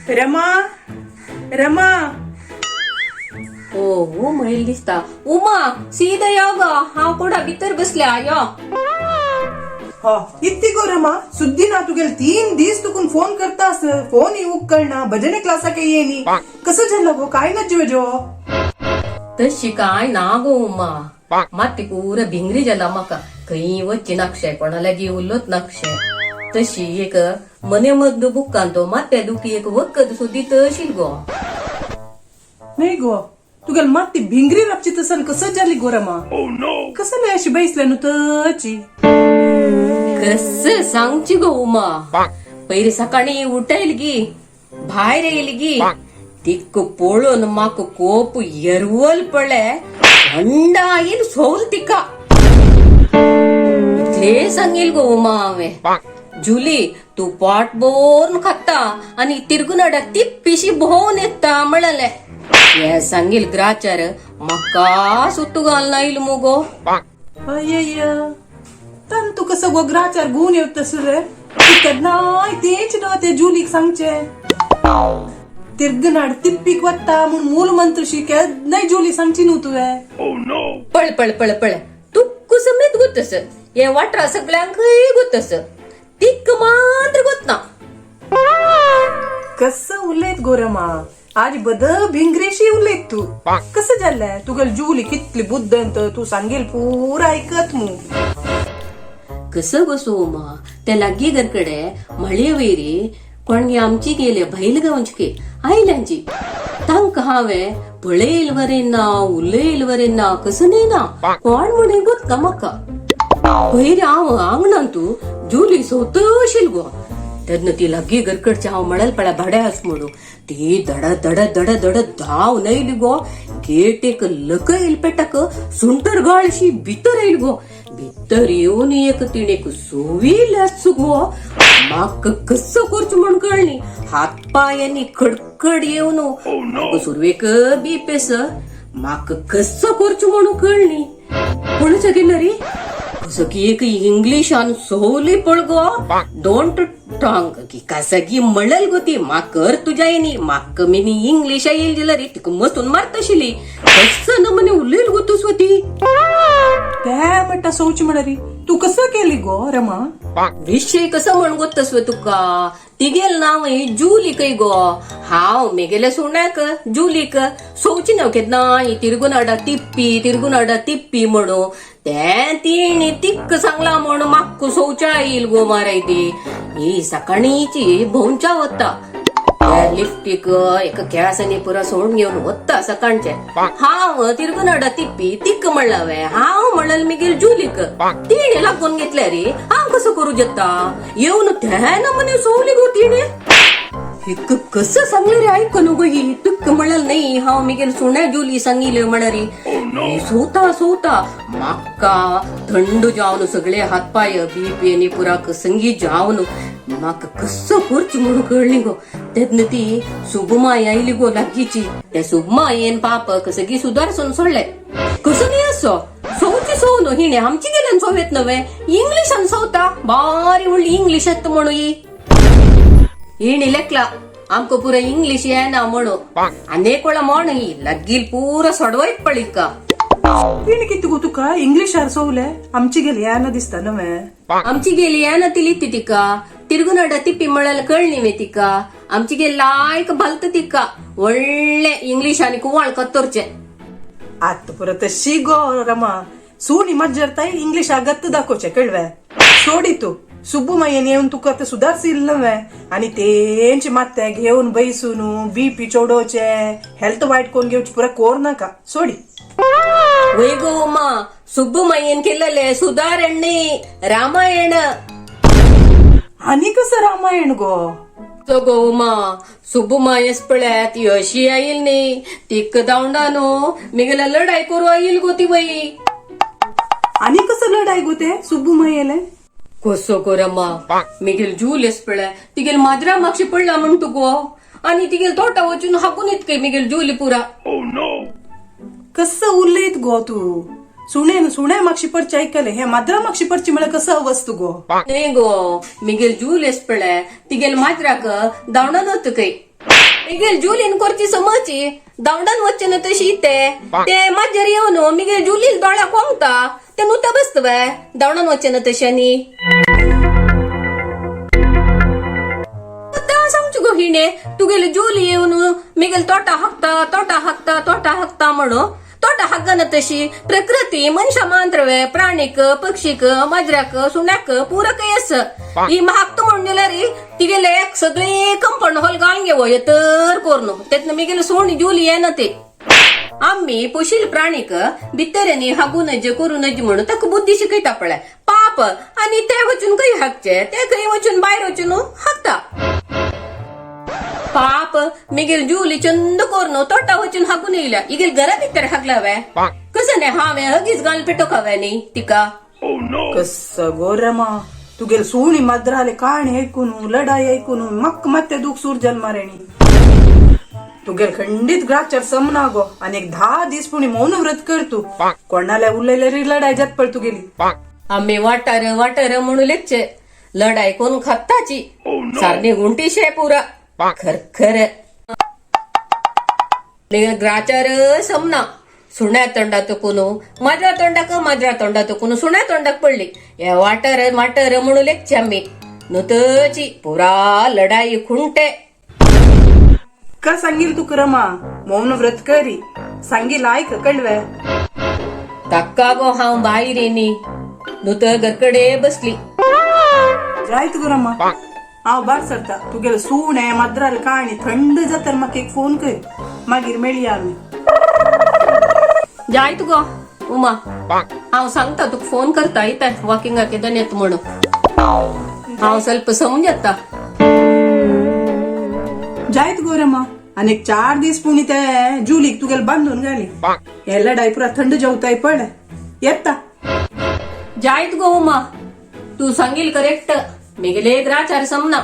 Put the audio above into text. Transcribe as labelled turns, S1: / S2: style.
S1: रमा, रमा.
S2: ओ हो म्हणेल दिसता. उमा, सीधा यो गो, हांव कोडा भितर बसल्या, यो.
S1: हा इत्ती गो रमा, सुद्दी ना तुगेल. 3 दीस तुकून फोन करतास, फोन येऊक कळना. भजने क्लासाक येनी, कसं झालं गो? काय नज्जवे जो?
S2: तशी काय ना गो उमा, माती पुरा भिंगरी जाला म्हाका. खंय वच्ची नाक्षे, कोणा लागीं उलोत नाक्षे. तशी एक मने मद्द बुक्कान तो मात्या दुखी एक वखद सुद्दी तशील गो.
S1: नाही गो, तुगेल माती भिंगरी राबची तसन कसं झाली गो रमा? कसं नाही अशी बैसल्या नु तची?
S2: कस सांगची गो उमा, पयली सकाळी उठयल गी, भायर येयल गी, तिक्क पळोवन म्हाका कोप येरवल पळय, थंड आयल सोल तिका. इतले सांगील गो उमा हांवें, जुली तूं पोट भरून खाता आनी तिरगुनाडा तिप्पीशी भोंवन येता म्हणलें. हे सांगील ग्राचार म्हाका सुत्तू घालना येयल मुगो.
S1: अय्य, तन तू कसं गो ग्राचार घेऊन येत तसं रे? तू केन्नाय तेच ना ते जुलीक सांगचे, तिर्गनाड तिप्पीक वत्ता म्हूण मूल मंत्र शी केन्नाय जुली सांगची न्हू तुवें.
S2: पळ पळ पळ पळ, तुक्क समेत गोतस, हे वाटरा सगळ्यांकय गोतस, तिक्क मात्र गोतना.
S1: कसं उलयत गो रमा, आज बद भिंगरेशी उलयत तू. कसं जाल्लें? तुगेल जुली कितली बुद्दंत, तू सांगेल पुरा ऐकत मू.
S2: कसं गो उमा, त्या लागीं घरकडे म्हळे वयरी कोणगे आमची गेले बैल गांवची आयल्यांची, तांकां हांवें पळयल वरे ना, उलयल वरे ना, कसं न्ही ना कोण म्हणे गोत म्हाका. पयर हांव आंगणान तूं जुली सोतशील गो, तेन्ना ती लागीं घरकडची हांव म्हणल पळय भाड्यास म्हणून, ती धड धड धड धड धांव येयली गो. गेटीक लकयल पेटाक सुंटर गाळशी भितर येयली गो. भितर येवन एक तिणेक सोवी लास गो, म्हाका कसो करचो म्हण कळ्ळी. हात पांयांनी खडखड येवन म्हाका सुरवेक बी पेस, म्हाका कसो करचो म्हणून कळ्ळी. कोण गेलं रे, कसं की एक इंग्लिशान सोवली पळ गो, don't टांग की कसगी म्हणल गो ती. माकर तुझ्या येनी माक मिनी इंग्लिश येईल दिलं रे, तिका मसून मारतशिली. कसं न म्हणे उलयल गो तू स्वती.
S1: ते म्हणटा सोवची म्हणरी, तू कसं केली गो रमा?
S2: विषय कसं म्हण गो तसव तुका, तिगेल नांव ही जुली कय गो. हांव मेगेल्या सुण्याक जुलीक सोवची न्हय केन्ना ही तिरगुनाडा तिप्पी तिरगुनाडा तिप्पी म्हणू. ते तिणे तिक्क सांगला म्हण म्हाका सोवच्या येईल गो माराय. ती ही सकाळीची भोंवच्या वता, लिफ्टीक एका केळासांनी पुरा सोडून घेवन वता सकाळचे. हांव तिरगुनाडा तिप्पी तिक्क म्हणलावे, हांव म्हणल मिगेल जुलीक, तिणे लागून घेतल्या रे. हांव कसं करू जेता येवन ते म्हणे सोवली गो तिणे. हिक कसं सांगले रे, ऐक नको ही तुक्क म्हणल नाही, हांव मिगेल सुण्या जुली सांगितलं म्हणरी. सोवता सोवता म्हाका थंड जावन सगळे हातपाय बीपी आनी पुराक संगीत जावन म्हाका कसं करचें म्हणून कळ्ळी गो. तेन्ना ती सुबमाय आयली गो लागींची. त्या सुबमायेन पापक सगळी सुदारसून सोडले. कसं न्ही असो सोवची सोव न्हू, हिणे आमची गेल्यान सोवेत नव्हे, इंग्लिशान सोवता बारी व्हडली इंग्लिश येता म्हणून. ही हिणे लेखला आमकां पुरा इंग्लिश येना म्हणून, आनी कोणा म्हण ही लागील पुरा सोडवयत पळिका.
S1: तिणे किती गो तुका इंग्लिशार सोवले? आमची गेली येना दिसता नव्हे?
S2: आमची गेली येना तिली ती तिका तिरगुनाडा तिप्पी म्हळ्यार कळ्ळी वे तिका. आमची गेली लायक भालता तिका, व्हडले इंग्लिश आनी कुवाळ कत्तरचे.
S1: आत पुरा तशी गो रमा, सुणी मज्जरताय इंग्लिश आगत दाखोवचे कळवे. सोडी तू, सुब्बू मायेन येवन तुका ते सुदारसील नव्हे? आणि तेंचे मात्ते घेवन बैसून बीपी चोडोवचे, हेल्थ वायट कोण घेवचे पुरा कोर नाका, सोडी.
S2: वय गो उमा, सुब्बुमय्यन केलेले सुधारण्णी रामायण.
S1: आणि कसं रामायण गो?
S2: तो गो उमा, सुब्बुमायस पळय ती अशी आईल न्ही, तिक्क दावंडानो मिगेला लढाई करू आईल गो ती बाई.
S1: आणि कसं लढाई गो ते सुब्बू मायेले?
S2: कसो गो रमा, मिगेल जूल पळय तिगेल माजरा मागशी पडला म्हणतो गो, आणि तिगेल तोटा वचून हाकून इतके मिगेल जुली पुरा.
S1: कसं उलयत गो तू? सुणेन सुण्या मागशी परची ऐकले, हे माद्रा मागशी परची म्हळ्यार कसं वस्तू गो?
S2: न्ही गो, मिगेल जूल पळय तिगेल माजराक दावणा नव्हतं काही. मिगेल जुलीन करची समची दावडान वच्चे ना तशी ते ते माजर येवन मिगेल जुलील दोळ्या कोंगता ते नुता बसतवे दावडान वच्चे ना तशांनी. आतां सांगचो गो हिणे, तुगेले जुली येवन मिगेल तोटा हाकता, तोटा हाकता, तोटा हाकता म्हणून. तोटा हाकना तशी प्रकृती मनशा मांत्रवे, प्राणीक, पक्षीक, माजराक, सुण्याक पुरा काही अस. ही हाकतो म्हणून दिल्यार तिगेले सगळे कंपाऊंड हॉल घालून घेवो तर कोरनो तेतनं मिगेले सोणी जुली येना ते. आम्ही पोशील प्राणीक भितरनी हागू नज, करू नज म्हणून ताका बुद्धी शिकयता पळय. पाप आणि ते वचून खंय हाकचे, ते खंय वचून भायर वचून हाकता. पाप मिगेल जुली चंद कोरनो तोटा वचून हाकून येयल्या, इगेल घरा भितर हाकला वे कसं नाही. हांवें हगीच घाल पेटो खावे न्ही तिका.
S1: कस गो रमा, तुगेल सुणी मद्राले काणी ऐकून, लढाई ऐकून मक्क ಮತ್ತೆ दूख सूर जन्मारेणी. तुगेल खंडीत ग्राचर समना गो. आणि एक 10 दीस पुणी मौन व्रत कर तू. कोणाला उलयले री लढाई जात पड तुगेली.
S2: आम्ही वाटार वाटार म्हणू लेगचे, लढाई कोण खाताची सारणी गुंटी शे पुरा खर खर ग्राचार समना. सुण्या तोंडात कोणू, माझ्या तोंडाक, माझ्या तोंडात कोणू, सुण्या तोंडाक पडली. हे वाटर वाटर म्हणू लेगचे आम्ही, नुतची पुरा लढाई खुंटे.
S1: का सांगील तू रमा, मौन व्रत करी सांगील ऐक कळवे.
S2: ताक्का गो हांव भायर येनी नुत घरकडे बसली.
S1: जायत गो रमा, हांव भायर सरता. तुगेल सुणे मद्राल काणी थंड जातर म्हाका एक फोन कर, मागीर मेळया आमी.
S2: जायत गो उमा, हांव सांगता तुका, फोन करता येता वॉकिंगाक केदन येता म्हणून. हांव ಸ್ವಲ್ಪ समजता.
S1: जायत गो रमा, आणि एक 4 दीस पुणी ते जुलीक तुगेल बांधून घाली, हे लढाई पुरा थंड जेवताय पड येता.
S2: जायत गो उमा, तू सांगील करेक्ट. मिगेले ग्राचार समना.